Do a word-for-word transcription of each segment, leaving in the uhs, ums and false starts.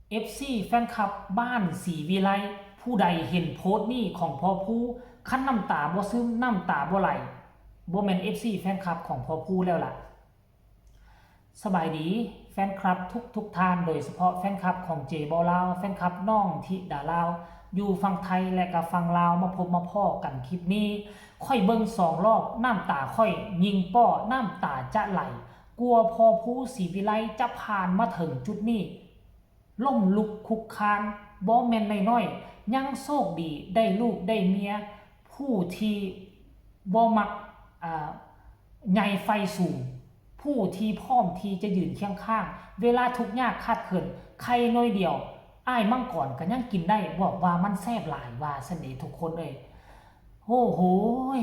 เอฟซี แฟนคลับบ้านศรีวิไล ผู้ใดเห็นโพสต์นี้ของพ่อภู คันน้ำตาบ่ซึม น้ำตาบ่ไหล บ่แม่น เอฟซี แฟนคลับของพ่อภูแล้วล่ะ สบายดีแฟนคลับทุกทุกท่าน โดยเฉพาะแฟนคลับของเจบอลาว แฟนคลับน้องธิดาลาว อยู่ฝั่งไทยและก็ฝั่งลาว มาพบมาพ้อกันคลิปนี้ ข้อยเบิ่งสองรอบ น้ำตาข้อยยิ่งป้อ น้ำตาจะไหล กลัวพ่อภูศรีวิไลจะผ่านมาถึงจุดนี้ ล้มลุกคลุกคลาน บ่แม่นน้อยๆ ยังโชคดีได้ลูกได้เมีย ผู้ที่บ่มัก อ่า ใหญ่ไฟสูง ผู้ที่พร้อมที่จะยืนเคียงข้าง เวลาทุกข์ยากขาดเขิน ไข่หน่วยเดียว อ้ายมังกรก็ยังกินได้ บอกว่ามันแซ่บหลาย ว่าซั่นเด้ทุกคนเอ้ย โอ้โหย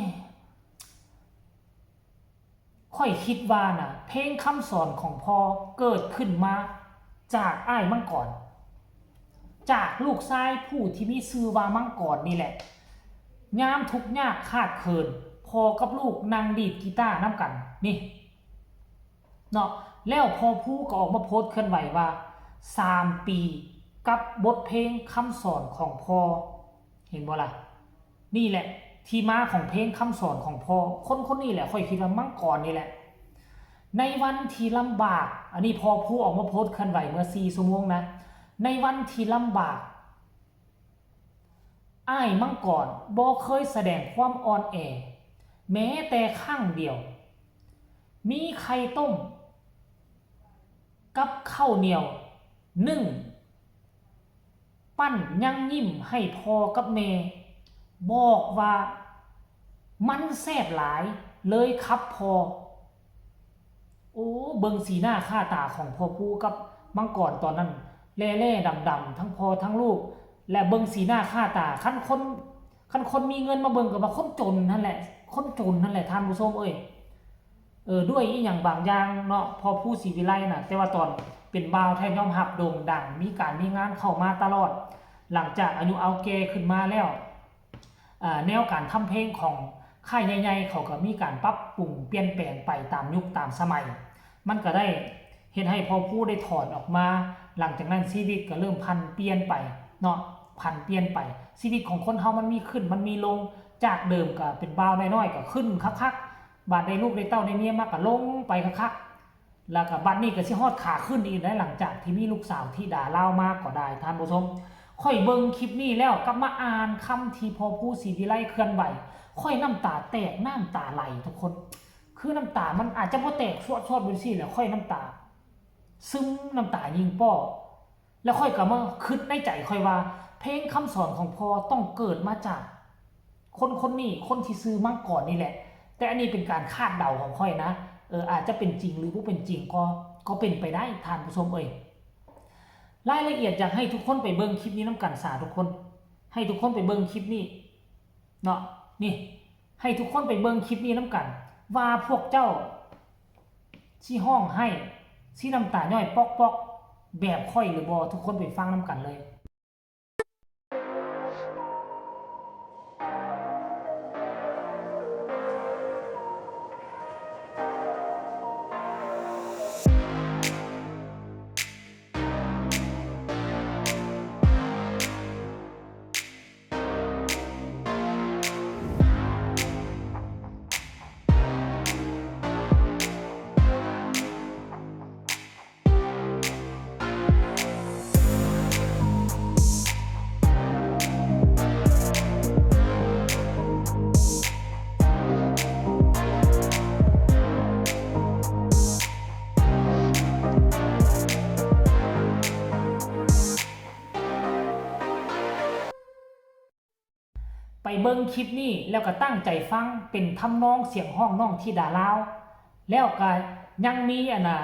ข้อยคิดว่านะ เพลงคำสอนของพ่อเกิดขึ้นมาจากอ้ายมังกร จากลูกชายผู้ที่มีชื่อว่ามังกรนี่แหละ ยามทุกข์ยากขาดเขิน พ่อกับลูกนั่งดีดกีตาร์นำกัน นี่ เนาะ แล้วพ่อภูก็ออกมาโพสต์เคลื่อนไหวว่า สามปีกับบทเพลงคำสอนของพ่อ เห็นบ่ล่ะ นี่แหละที่มาของเพลงคำสอนของพ่อ คนคนนี้แหละ ข้อยคิดว่ามังกรนี่แหละ ในวันที่ลำบาก อันนี้พ่อภูออกมาโพสต์เคลื่อนไหวเมื่อสี่ชั่วโมงนะ ในวันที่ลำบาก อ้ายมังกรบ่เคยแสดงความอ่อนแอ แม้แต่ครั้งเดียว มีไข่ต้ม กับข้าวเหนียวนึ่ง ปั้นยังยิ้มให้พ่อกับแม่ บอกว่ามันแซ่บหลาย เลยครับพ่อ โอ้ เบิ่งสีหน้าค่าตาของพ่อภูกับมังกรตอนนั้น แล่ๆ ดำๆ ทั้งพ่อทั้งลูก และเบิ่งสีหน้าค่าตา คันคน คันคนมีเงินมาเบิ่งก็ว่าคนจนนั่นแหละ คนจนนั่นแหละท่านผู้ชมเอ้ย เออ ด้วยอีหยังบางอย่างเนาะ พ่อภูศรีวิไลน่ะ แต่ว่าตอนเป็นบ่าวแท้ยอมรับโด่งดัง มีการมีงานเข้ามาตลอด หลังจากอายุเอาแก่ขึ้นมาแล้ว อ่า แนวการทำเพลงของค่ายใหญ่ๆ เขาก็มีการปรับปรุงเปลี่ยนแปลงไปตามยุคตามสมัย มันก็ได้เฮ็ดให้พ่อภูได้ถอนออกมา หลังจากนั้นชีวิตก็เริ่มผันเปลี่ยนไปเนาะ ผันเปลี่ยนไป ชีวิตของคนเฮามันมีขึ้น มันมีลง จากเดิมก็เป็นบ่าวน้อยๆ ก็ขึ้นคักๆ บาดได้ลูกได้เต้าได้เมียมาก็ลงไปคักๆ แล้วก็บัดนี้ก็สิฮอดขาขึ้นอีกแล้ว หลังจากที่มีลูกสาวธิดาลาวมาก็ได้ ท่านผู้ชม ข้อยเบิ่งคลิปนี้แล้วกลับมาอ่านคำที่พ่อภูศรีวิไลเคลื่อนไหว ข้อยน้ำตาแตกน้ำตาไหลทุกคน คือน้ำตามันอาจจะบ่แตกสวดๆ เป็นซี่แหละ ข้อยน้ำตาซึม น้ำตายิ่งป้อ แล้วข้อยก็มาคิดในใจข้อยว่า เพลงคำสอนของพ่อต้องเกิดมาจากคนคนนี้ คนที่ชื่อมังกรนี่แหละ แต่อันนี้เป็นการคาดเดาของข้อยนะ เออ อาจจะเป็นจริงหรือบ่เป็นจริงก็ ก็เป็นไปได้ ท่านผู้ชมเอ้ย รายละเอียดอยากให้ทุกคนไปเบิ่งคลิปนี้นำกันซะทุกคน ให้ทุกคนไปเบิ่งคลิปนี้เนาะ นี่ ให้ทุกคนไปเบิ่งคลิปนี้นำกัน ว่าพวกเจ้าสิฮ้องไห้ สิน้ำตาย้อยป๊อกๆ แบบข้อยหรือบ่ ทุกคนไปฟังนำกันเลย ไปเบิ่งคลิปนี้แล้วก็ตั้งใจฟัง เป็นทำนองเสียงฮ้องน้องธิดาลาว แล้วก็ยังมีอันน่ะ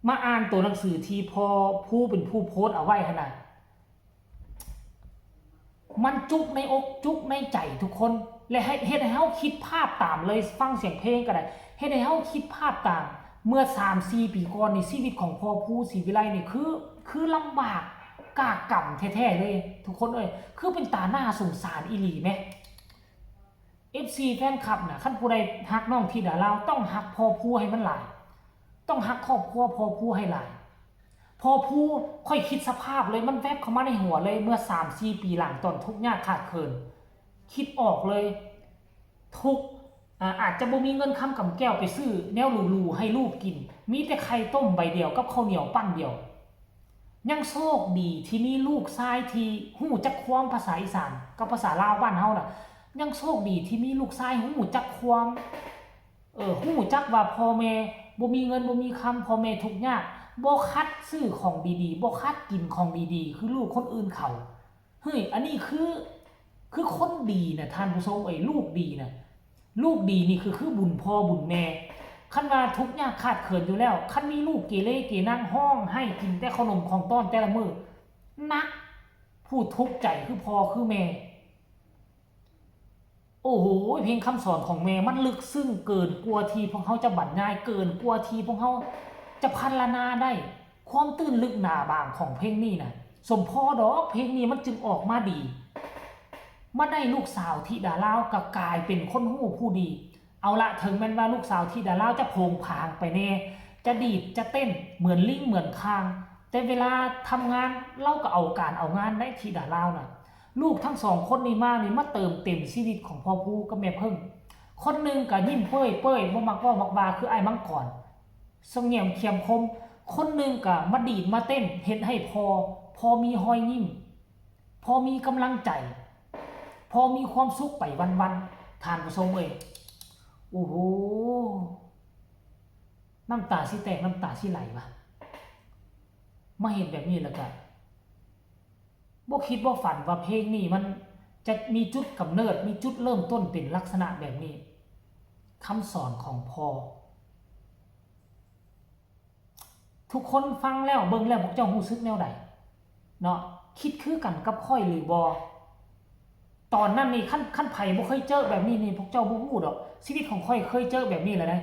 มาอ่านตัวหนังสือที่พ่อภูเป็นผู้โพสต์เอาไว้หั่นน่ะ มันจุกในอกจุกในใจทุกคน และให้ เฮ็ดให้เฮาคิดภาพตามเลย ฟังเสียงเพลงก็ได้ เฮ็ดให้เฮาคิดภาพตาม เมื่อสามสี่ปีก่อนนี่ ชีวิตของพ่อภูศรีวิไลนี่คือ คือลำบากกากกำแท้ๆเลย ทุกคนเอ้ย คือเป็นตาน่าสงสารอีหลีแหม เอฟซี แฟนคลับน่ะ คันผู้ใดฮักน้องธิดาลาว ต้องฮักพ่อภูให้มันหลาย ต้องฮักครอบครัวพ่อภูให้หลาย พ พอผู้ ข่อยคิดสภาพเลย มันแวบเข้ามาในหัวเลย เมื่อสามสี่ปีหลังตอนทุกข์ยากขาดเขิน คิดออกเลย ทุกข์ อ่า อาจจะบ่มีเงินคำกำแก้วไปซื้อแนวหรูๆให้ลูกกิน มีแต่ไข่ต้มใบเดียวกับข้าวเหนียวปั้นเดียว ยังโชคดีที่มีลูกชายที่ฮู้จักความภาษาอีสานกับภาษาลาวบ้านเฮาน่ะ ยังโชคดีที่มีลูกชายฮู้จักความ เออ ฮู้จักว่าพ่อแม่บ่มีเงินบ่มีคำ พ่อแม่ทุกข์ยาก บ่คัดซื้อของดีๆ บ่คัดกินของดีๆ คือลูกคนอื่นเขา เฮ้ย อันนี้คือ คือคนดีนะท่านผู้ชมเอ้ย ลูกดีนะ ลูกดีนี่คือ คือบุญพ่อบุญแม่ คันว่าทุกข์ยากขาดเขินอยู่แล้ว คันมีลูกเกเรเกนังฮ้องไห้กินแต่ขนมของต้อนแต่ละมื้อ หนัก ผู้ทุกข์ใจคือพ่อคือแม่ โอ้โห เพลงคำสอนของแม่มันลึกซึ้งเกินกว่าที่พวกเฮาจะบรรยาย เกินกว่าที่พวกเฮาจะพรรณนาได้ ความตื้นลึกหนาบางของเพลงนี้น่ะ สมพ่อดอก เพลงนี้มันจึงออกมาดี มาได้ลูกสาวธิดาลาวก็กลายเป็นคนฮู้ผู้ดี เอาละ ถึงแม้นว่าลูกสาวธิดาลาวจะโผงผางไปแน่ จะดีดจะเต้นเหมือนลิงเหมือนข่าง แต่เวลาทำงานลาวก็เอาการเอางานได้ ธิดาลาวน่ะ ลูกทั้งสองคนนี้มานี่มาเติมเต็มชีวิตของพ่อภูกับแม่เพิ่ง คนหนึ่งก็ยิ้มเป้ยๆ บ่มักเว้ามักว่าคืออ้ายมังกร เสงี่ยมเขียมคม คนหนึ่งก็มาดีดมาเต้นเฮ็ดให้พ่อ พ่อมีฮอยยิ้ม พ่อมีกำลังใจ พ่อมีความสุขไปวันๆ ท่านผู้ชมเอ้ย โอ้โห น้ำตาสิแตกน้ำตาสิไหลว่ะ มาเห็นแบบนี้แล้วก็ บ่คิดบ่ฝันว่าเพลงนี้มันจะมีจุดกำเนิด มีจุดเริ่มต้นเป็นลักษณะแบบนี้ คำสอนของพ่อ ทุกคนฟังแล้วเบิ่งแล้วพวกเจ้ารู้สึกแนวใดเนาะ คิดคือกันกับข้อยหรือบ่ ตอนนั้นนี่คัน คันไผบ่เคยเจอแบบนี้นี่พวกเจ้าบ่ฮู้ดอก ชีวิตของข้อยเคยเจอแบบนี้แหละนะ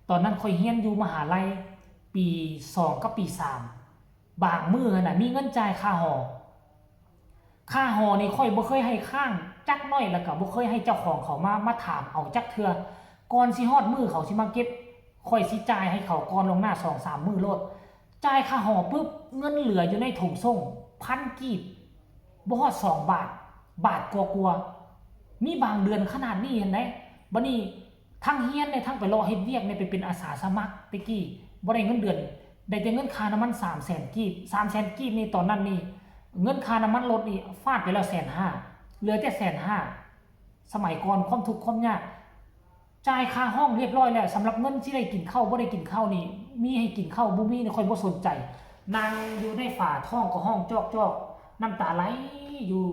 ตอนนั้นข้อยเรียนอยู่มหาลัยปีสองกับปีสาม บางมื้อหั่นน่ะมีเงินจ่ายค่าหอ ค่าหอนี่ข้อยบ่เคยให้ค้างจักน้อย แล้วก็บ่เคยให้เจ้าของเขามา มาถามเอาจักเทื่อ ก่อนสิฮอดมื้อเขาสิมาเก็บ ข้อยสิจ่ายให้เขาก่อนล่วงหน้าสองสามมื้อโลด จ่ายค่าหอปุ๊บ เงินเหลืออยู่ในถุงส้งพันกีบ บ่ฮอดสองบาท บาทกว่าๆ มีบางเดือนขนาดนี้หั้นเด้ บัดนี้ทั้งเรียนเนี่ย ทั้งไปเลาะเฮ็ดเวียกเนี่ย ไปเป็นอาสาสมัครแต่กี้ บ่ได้เงินเดือน ได้แต่เงินค่าน้ำมันสามแสนกีบ สามแสนกีบนี่ตอนนั้นนี่ เงินค่าน้ำมันรถนี่ฟาดไปแล้วแสนห้า เหลือแต่แสนห้า สมัยก่อนความทุกข์ความยาก จ่ายค่าห้องเรียบร้อยแล้ว สำหรับเงินสิได้กินข้าวบ่ได้กินข้าวนี่ มีให้กินข้าวบ่มีนี่ข้อยบ่สนใจ นั่งอยู่ในฝาท้องก็ฮ้องจอกๆ น้ำตาไหลอยู่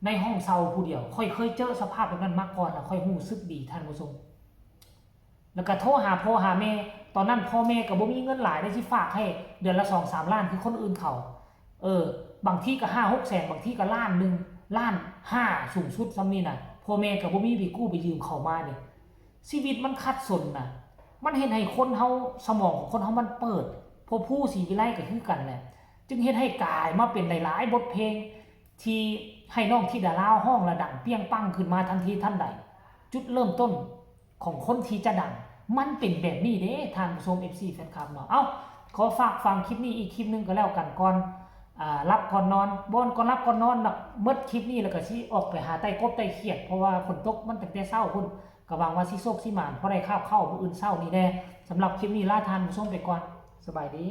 ในห้องเช่าผู้เดียว ข้อยเคยเจอสภาพแบบนั้นมาก่อนแล้ว ข้อยรู้สึกดีท่านผู้ชม แล้วก็โทรหาพ่อหาแม่ ตอนนั้นพ่อแม่ก็บ่มีเงินหลายได้สิฝากให้เดือนละสองสามล้านคือคนอื่นเขา เออ บางทีก็ห้าหกแสน บางทีก็ล้านหนึ่ง ล้านห้าสูงสุดส่ำนี้น่ะ พ่อแม่ก็บ่มีไปกู้ไปยืมเขามาเด้ ชีวิตมันขัดสนน่ะ มันเฮ็ดให้คนเฮา สมองของคนเฮามันเปิด พ่อภูศรีวิไลก็คือกันแหละ จึงเฮ็ดให้กลายมาเป็นหลายๆบทเพลง ที่ให้น้องธิดาลาวฮ้องและดังเปรี้ยงปังขึ้นมาทันทีทันใด จุดเริ่มต้นของคนที่จะดัง มันเป็นแบบนี้เด้ ท่านผู้ชม เอฟซี แฟนคลับเนาะ เอ้า ขอฝากฟังคลิปนี้อีกคลิปหนึ่งก็แล้วกัน ก่อน อ่า หลับก่อนนอน บ่อนก่อนหลับก่อนนอนนะ เมิดคลิปนี้แล้วก็สิออกไปหาไต่กบไต่เขียด เพราะว่าฝนตกมันตั้งแต่เช้าพุ้น ก็หวังว่าสิโชคสิหมาน พอได้คาบข้าวมื้ออื่นเช้านี้แน่ สำหรับคลิปนี้ลาท่านผู้ชมไปก่อน สบายดี